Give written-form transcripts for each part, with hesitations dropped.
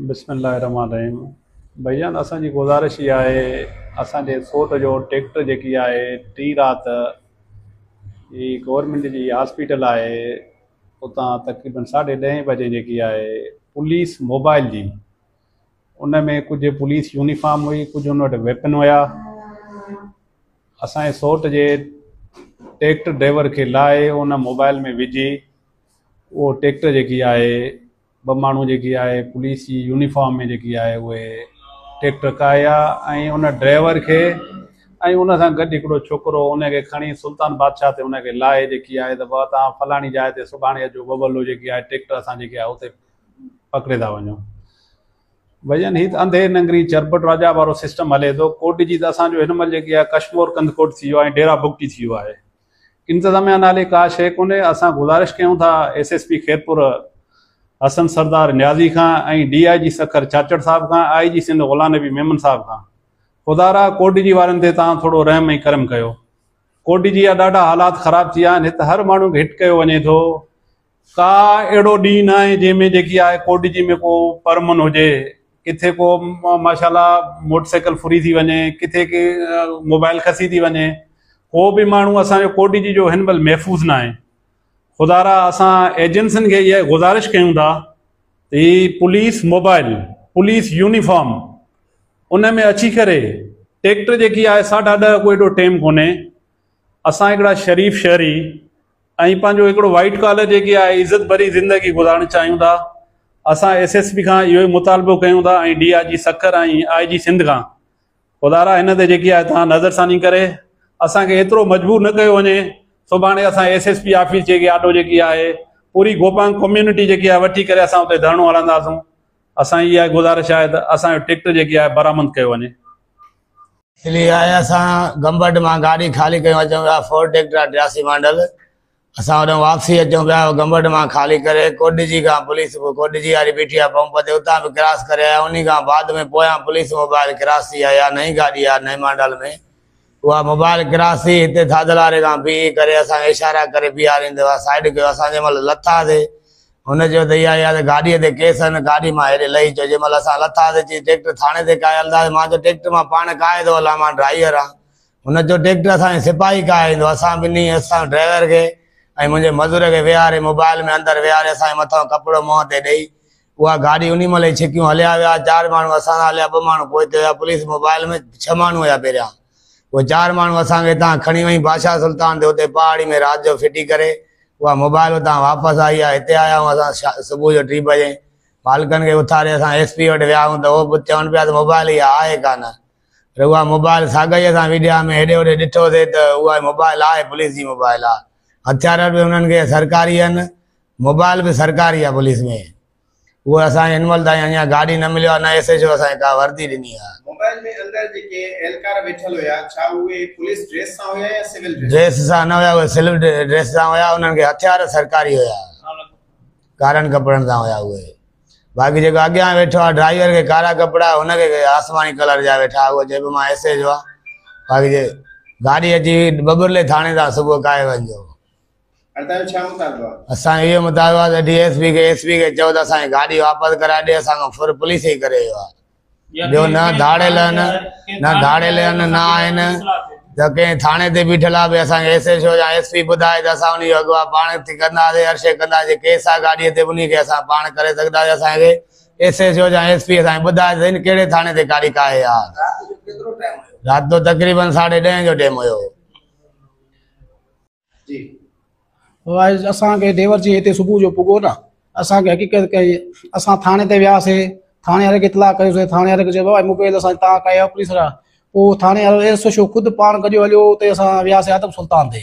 بسم الله الرحمٰن الرحيم ڀائيجان اسان جي گذارش اها آهي اسان جي سوٽ جو ٽيڪٽر جيڪي آهي ٽي رات هي گورنمينٽ جي هاسپيٽل آهي اتان تقريبن ساڍي ڏهين بجي جيڪي آهي پوليس موبائل جي ان ۾ ڪجهه پوليس يونيفارم هئي ڪجهه ان وٽ ويپن هيا اسان جي سوٽ جي ٽيڪٽر ڊرائيور کي لاهي ان موبائل ۾ وجهي اهو ٽيڪٽر جيڪي آهي ٻه ماڻهو جيڪي آهي پوليس جي يونيفارم ۾ جيڪي آهي اهي ٽريڪٽر ڪاهيا ۽ ان ڊرائيور کي ۽ ان سان گڏ هڪڙو ڇوڪرو ان کي کڻي سلطان بادشاهه تي ان کي لاهي جيڪي آهي ته بابا توهان فلاڻي جاء تي سڀاڻي اچو ٻٻرلو جيڪي آهي ٽريڪٽر اسان جيڪي آهي اتي پڪڙي ٿا وڃون. ڀڄن هي ته انڌي ننگري چرٻٽ راجا وارو سسٽم هلي ٿو ڪوٽ جي ته اسان جو هن مهل جيڪي آهي ڪشمور ڪنڌڪوٽ ٿي ويو آهي ۽ ڊيرا بگٽي ٿي ويو آهي. انتظاميا نالي ڪا شيء ڪونهي، اسان گذارش ڪيون ٿا S S P Khairpur Hassan Sardar Niazi کان ۽ ڊي I جي سکر چاچڙ صاحب کان آء جي سنڌ غلام نبي ميمن صاحب کان خدارا ڪوٽ جي وارن تي توهان ٿورو رحم ۽ ڪرم ڪيو ڪوٽ جي جا ڏاڍا حالات خراب ٿي ويا آهن هت هر ماڻهو کي هٽ ڪيو وڃي ٿو ڪا اهڙو ڏينهن ناهي جنهن ۾ جيڪي آهي ڪوٽجي ۾ ڪو پرمن هجي ڪٿي ڪو ماشاء الله موٽر سائيڪل ڦري ٿي وڃي ڪٿي ڪي موبائل کسي ٿي وڃي ڪو به ماڻهو اسان جو ڪوٽجي جو هن مهل محفوظ ناهي خدارا اسان ايجنسين کي اها گذارش ڪيون ٿا ته هي پوليس موبائل پوليس يونيفارم ان ۾ اچي ڪري ٽيڪٽر جيڪي آهي ساڍا ڏهه ڪو ايڏو ٽيم ڪونهي اسان هڪڙا شريف شهري ۽ پنهنجو هڪڙو وائيٽ ڪالر جيڪي آهي عزت ڀري زندگي گذارڻ چاهيون ٿا اسان ايس ايس پي کان اهو ئي مطالبو ڪيون ٿا ۽ ڊي I جي سکر ۽ آء جي سنڌ کان خدارا هن تي جيڪي آهي توهان نظر ثاني ڪري اسان کي ايترو مجبور نه ڪيو وڃي سڀاڻي اسان ايس ايس پي آفيس جيڪي آڏو جيڪي آهي پوري گوپانگ ڪميونٽي جيڪي آهي وٺي ڪري اسان اتي ڌرڻو هڻنداسون اسان جي اها گذارش آهي ته اسان جو ٽيڪٽر جيڪي آهي برآمد ڪيو وڃي. سلي آهي اسان گمبٽ مان گاڏي خالي ڪيون اچون پيا فورڊ ٽيڪٽر آ 83 ماڊل اسان اوڏانهن واپسي اچون پيا گمبٽ مان خالي ڪري ڪوٽڏجي کان پوليس به ڪوٽڏجي واري بيٺي آ پمپ تي اتان به ڪراس ڪري آيا انهي کان بعد ۾ پويان پوليس موبائل ڪراس ٿي آئي آ نئين گاڏي آ نئين ماڊل ۾ اها موبائل ڪراس ٿي هتي ٿاڌل واري کان بيهي ڪري اسان کي اشارا ڪري بيهاريندي اها سائيڊ ڪيو اسان جنهن مهل لٿاسي هن چيو ته اها اها ته گاڏيء تي ڪيس آهن، گاڏي مان هيڏي لهي اچو. جنهن مهل اسان لٿاسين، چي ٽريڪٽر ٿاڻي تي ڪاهي هلنداسين. مان چيو ٽريڪٽر مان پاڻ ڪاهي ٿو هلان، مان ڊرائيور آهيان. هن چيو ٽريڪٽر اسان جو سپاهي ڪاهي ايندو. اسان ٻنهي اسان ڊرائيور کي ۽ منهنجي مزور کي ويهاري موبائل ۾ اندر ويهاري اسان جي مٿان ڪپڙو منهن تي ڏئي اها گاڏي انهي مهل ئي ڇڪيون هليا ويا. چار ماڻهو اسان سان هليا، ٻه ماڻهو پوئتي هيا. پوليس موبائل ۾ ڇهه ماڻهو هيا پهريان. اهي چار ماڻهو اسان کي هتان کڻي وئي بادشاهه سلطان تي اتي پهاڙي ۾ رات جو ڦٽي ڪري اها موبائل اتان واپس آئي آهي هتي آيا آهيون اسان صبح جو ٽي بجي مالڪن کي اٿاري اسان ايس پي وٽ ويا آهيون ته هو به چون پيا ته موبائل اها آهي ڪانه پر اها موبائل ساڳئي اسان ويڊيا ۾ هيڏي هوڏي ڏٺوسي ته اها موبائل آهي پوليس جي موبائل آهي هٿيار به انهن کي سرڪاري آهن موبائل به سرڪاري آهي پوليس ۾ اهو اسان کي هن مهل تائين اڃا گاڏي نه مليو آهي نه ايس ايڇ او اسان کي ڪا وردي ڏني آهي. موبائل ۾ اندر جيڪي اهلڪار ويٺل هيا ڇا اهي پوليس ڊريس سان هيا يا سول ڊريس؟ ڊريس سان نه هيا اهي سول ڊريس سان هيا انهن کي هٿيار سرڪاري هيا ڪارن ڪپڙن سان هيا اهي باقي جيڪو اڳيان ويٺو آهي ڊرائيور کي ڪارا ڪپڙا هن کي آسماني ڪلر جا ويٺا اهو چئي پيو مان ايس ايڇ او آهيان باقي جي گاڏي اچي ٻٻرلي ٿاڻي تان صبح ڪاهي وڃجو. اسان جو اهو مطالبو آهي ته ڊي ايس پي کي ايس پي کي چئو ته اسان جي گاڏي واپس ڪرائي ڏي اسان کان ڦر پوليس ئي ڪري ويو آهي ٻيو نه ڌاڙيل آهن نه ڌاڙيل آهن نه آهن ته ڪنهن ٿاڻي تي بيٺل آهي ڀئي اسان کي ايس ايڇ او يا ايس پي ٻڌائي ته اسان ان جو اغوا پاڻ ٿي ڪنداسين هر شيء ڪنداسين ڪيس آهي گاڏي تي ان کي اسان پاڻ ڪري سگهنداسين اسان کي ايس ايڇ او يا ايس پي اسان کي ٻڌائي ته ڪهڙي ٿاڻي تي گاڏي ڪاهي آهي رات جو تقريبن ساڍي ڏهين جو ٽيم هيو. جي. وائز اسان کي ڊيور جي هتي صبح جو پڳو نه اسان کي حقيقت ڪئي اسان ٿاڻي تي وياسي ٿاڻي واري کي اطلاع ڪيوسي ٿاڻي واري کي چيو بابا موبائل اسان تان ڪيا پوليس وارا پوء ٿاڻي وارو ايس ايڇ او خود پاڻ گڏيو هليو اتي اسان وياسي آدم سلطان تي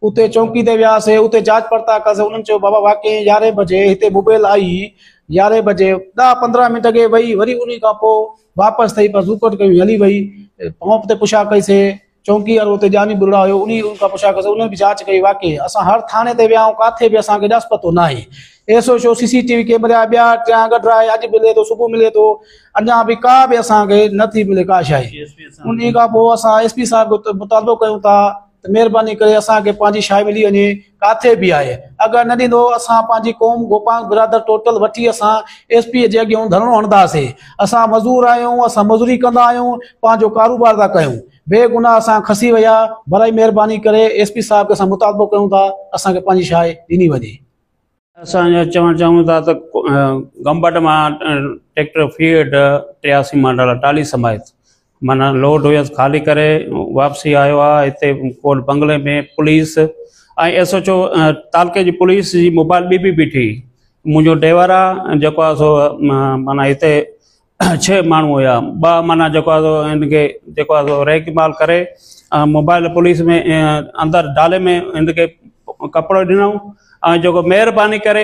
اتي چونڪي تي وياسي اتي جاچ پڙتال ڪياسي انهن چيو بابا واقعي يارهين بجي هتي موبائل آئي يارهين بجي ڏهه پندرهن منٽ اڳي وئي وري انهي کان پوء واپس ٿئي بس زوڪٽ ڪيون هلي وئي پمپ تي پڇا ڪئيسي چونڪي وارو اتي جاني ٻرڙا هيو انهي ان کان پڇا ڪيس انهن به جاچ ڪئي واقعي اسان هر ٿاڻي تي ويا آهيون ڪاٿي به اسان کي ڏس پتو ناهي ايس ايڇ او سي سي ٽي وي ڪيمرا ٻيا ٽيان ڪڍرائي اڄ ملي ٿو صبح ملي ٿو اڃا به ڪا به اسان کي نه ٿي ملي ڪا شيء انهي کان پوء اسان ايس پي صاحب کي مطالبو ڪيون ٿا ته مهرباني ڪري اسان کي پنهنجي شاهي ملي وڃي ڪاٿي به آهي اگر نه ڏيندو اسان پنهنجي قوم گوپانگ برادر ٽوٽل وٺي اسان ايس پي جي اڳيون ڌرڻو هڻنداسي. اسان مزور آهيون اسان مزوري ڪندا آهيون پنهنجو ڪاروبار ٿا ڪيون بي گناهه اسان کسي ويا برائي مهرباني ڪري ايس پي صاحب کي اسان مطالبو ڪيون ٿا اسان کي پنهنجي شاهي ڏني وڃي. اسان چوڻ چاهيون ٿا ته گمبٽ مان ٽريڪٽر فيڊ 83 ماڊل ٽالي سميت معنيٰ لوڊ هيس خالي ڪري واپسي آيو آهي. هتي ڪوٽ بنگلي ۾ پوليس ۽ ايس ايچ او تعلقي جي پوليس جي موبائل ٻي به بيٺي. منهنجو ڊرائيور آهي جيڪو آهي سو معنيٰ هتي 6 ماڻهو هيا، 2 معنيٰ جيڪو آهي سو هن کي جيڪو آهي سو ريڪ مال ڪري موبائل پوليس ۾ اندر ڊالي ۾ هن کي ڪپڙو ڏنائون ۽ جيڪو مهرباني ڪري.